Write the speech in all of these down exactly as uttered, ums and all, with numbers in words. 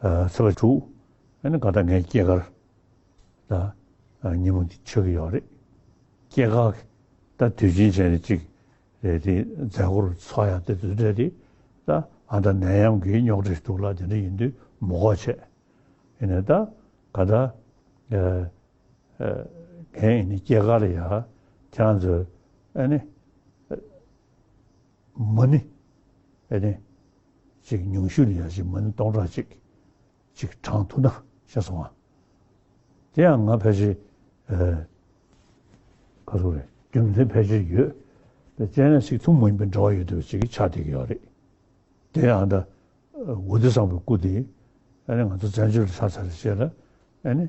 ཚེས་པ་དྲུག་ཨ་ནི་ག་ད་ངའི་སྐྱེས་སྐར་ད་ཉིན་མོ་འདི་ཆགས་ཀྱི་ཡོད་རེད། སྐྱེས་སྐར་ད་དུས་ཆེན་བྱས་ནས་གཅིག་རེད་དེ། མཛད་སྒོར་ཚོགས་ཡག་དེ་དུས་འདྲ་དེ་ད་ཨ་ད་ནད་ཡམས་ཀྱི་རྙོག་དྲ་ཞིག་འདུག་ལ། དེ་འདྲ་ཡིན་དུས་མི་དགོས་བྱས། ཡིན་ནའི་ད་ག་ད་ཨ་ཨ་ངའི་ཨ་ནི་སྐྱེས་སྐར་ལ་ཡ་ཁྱེད་རང་ཚོས་ཨ་ནི་མ་ཎི་ཨ་ནི་ཅིག་ཉུང་ཤོས་ལ་ཡ་ཅིག་མ་ཎི་སྟོང་ཕྲག་གཅིག་ཅིག་བགྲང་ཐུབ་ན་ཤེས་སོང་ང་། དེ་ཡང་ང་ཕལ་ཆེར་ཨ་ག་ཚོད་རེད། རྒྱུ་མཚན་ཕལ་ཆེར་ཡོད། དེ་སྤྱན་རས་གཟིགས་ཐུན་མོང་མ་ཡིན་པའི་འབྲེལ་བ་ཡོད་བསྡད་པ་ཅིག་ཆགས་བསྡད་ཀྱི་ཡོད་རེད། དེ་ཡང་ད་ཝ་ཏི་བཟང་པོའི་སྐུ་དེ་ཨ་ནི་ང་ཚོ་བཙན་བྱོལ་ལ་ཆགས་ཚར་རྗེས་ལ་ཨ་ནི་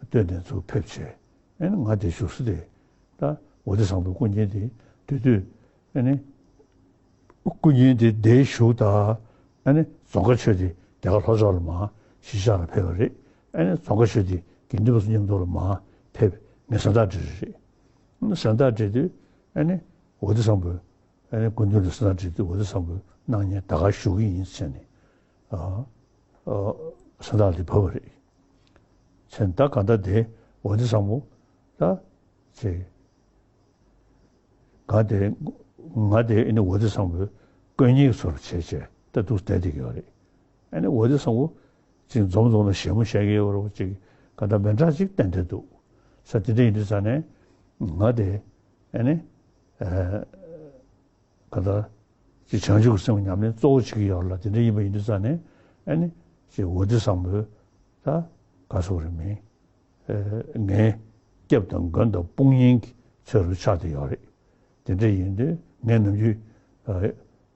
སྟོད་ནས་ཚུར་ཕེབས་བྱས། ཨ་ནི་ང་དེ་བཞུགས་ས་དེ་ད་ཝ་ཏི་བཟང་པོའི་སྐུ་བརྙན་དེ་དེ་དུས་ཨ་ནི་སྐུ་བརྙན་དེ་དེར་བཞུགས་དང་། ཨ་ནི་རྫོང་དཀར་ཆོས་སྡེ་རྒྱ་གར་ལྷོ་ཕྱོགས་ལ་མར་གཞིས་ཆགས་ལ་ཕེབས་པ་རེད། ཨ་ནི་རྫོང་དཀར་ཆོས་སྡེ་དགེ་འདུན་པ་ཚོ་མཉམ་དུ་ལ་མར་ཕེབས། ངས་གཟེངས་རྟགས་སྤྲད་རེད། གཟེངས་རྟགས་སྤྲད་དུས་ཨ་ནི་ཝ་ཏི་བཟང་པོས་ཨ་ནི་སྐུ་མདུན་ལ་གཟེངས་རྟགས་སྤྲད་དུས་ཝ་ཏི་བཟང་པོས་གནང་མཁན་ད་ག་བཞུགས་ཀྱི་ཡིན་ཟེར་ནས་ཨ་ཨ་གཟེངས་རྟགས་དེ་ཕུལ་བ་རེད། ཟེར་ནས་ད་ག་ད་དེ་ཝ་ཏི་བཟང་པོ་ད་ཅེ་ག་དེ་ང་དེ་ཨ་ནི་ཝ་ཏི་བཟང་པོའི་དཀོན་གཉེར་བཟོ་འདྲ་བྱས་བྱས་ད་འདུག་བསྡད་བསྡད་ཀྱི་ཡོད་རེད། ཨ་ནི་ཝ་ཏི་བཟང་པོ་ཅིག་འཛོམས་འཛོམས་ལ་བཞད་མོ་བཞད་ཀྱི་ཡོད་རེད་པ། ཅིག་ག་ད་མི་འདྲ་ཅིག་བསྟན་བསྡད་འདུག་ས། དེ་འདྲ་ཡིན་དུས་ཙ་ནས་ང་དེ་ཨ་ནི་ཨ་ག་ད་ཅིག་བྱང་ཆུབ་ཀྱི་སེམས་ཉམས་ལེན་གཙོ་བོ་བྱེད་ཀྱི་ཡོད་ལ། དེ་འདྲ་ཡིན་པ་ཡིན་དུས་ཙ་ནས་ཨ་ནི་ཅིག་ཝ་ཏི་བཟང་པོའི་ད་ག་ཟེར་དགོས་རེད། མིང་ཨ་ངའི་སྐྱབས་དང་མགོན་དང་དཔུང་གཉེན་གྱི་ཚུལ་དུ་ཆགས་བསྡད་ཡོད་རེད། དེ་འདྲ་ཡིན་དུས་ངས་ནམ་རྒྱུན་ཨ་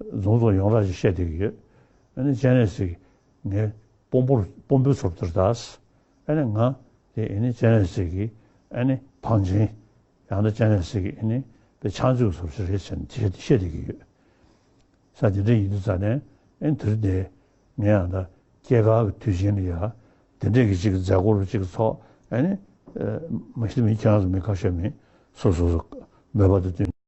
རྫོང་རྫོང་ཡོངས་གྲགས་ཤིག་བཤད་བསྡད་ཀྱི་ཡོད། ཨ་ནི་སྤྱན་རས་གཟིགས་ངའི་དཔོན་པོར་དཔོན་པོའི་ཚུལ་དུ་ད། ཨ་ནི་ང་དེ་ཨ་ནི་སྤྱན་རས་གཟིགས་ཀྱི་ཨ་ནི་བང་ཆེན། ཡང་ན་སྤྱན་རས་གཟིགས་ཀྱི་ཨ་ནི་དཔེ་ཕྱག་མཛོད་ཟུར་ཞིག་རེད་ཟེར་ནས་དེ་བཤད་བསྡད་ཀྱི་ཡོད། ས་དེ་འདྲ་ཡིན་དུས་ཙ་ནས་ཨ་ནི་དེ་རིང་དེ་ངས་ཡང་ད་སྐྱེས་སྐར་གྱི་དུས་ཆེན་ལ་ཡ་དེ་འདྲས་ཀྱི་ཅིག་མཛད་སྒོ་རུ་ཅིག་ཚོགས། ཨ་ནི་ཨ་མ་གཞི་མི་ཁྱེད་རང་ཚོ་མི་ཁ་ཤས་མི་སོ་སོ་སོ་མོས་པ་དང་བསྟུན་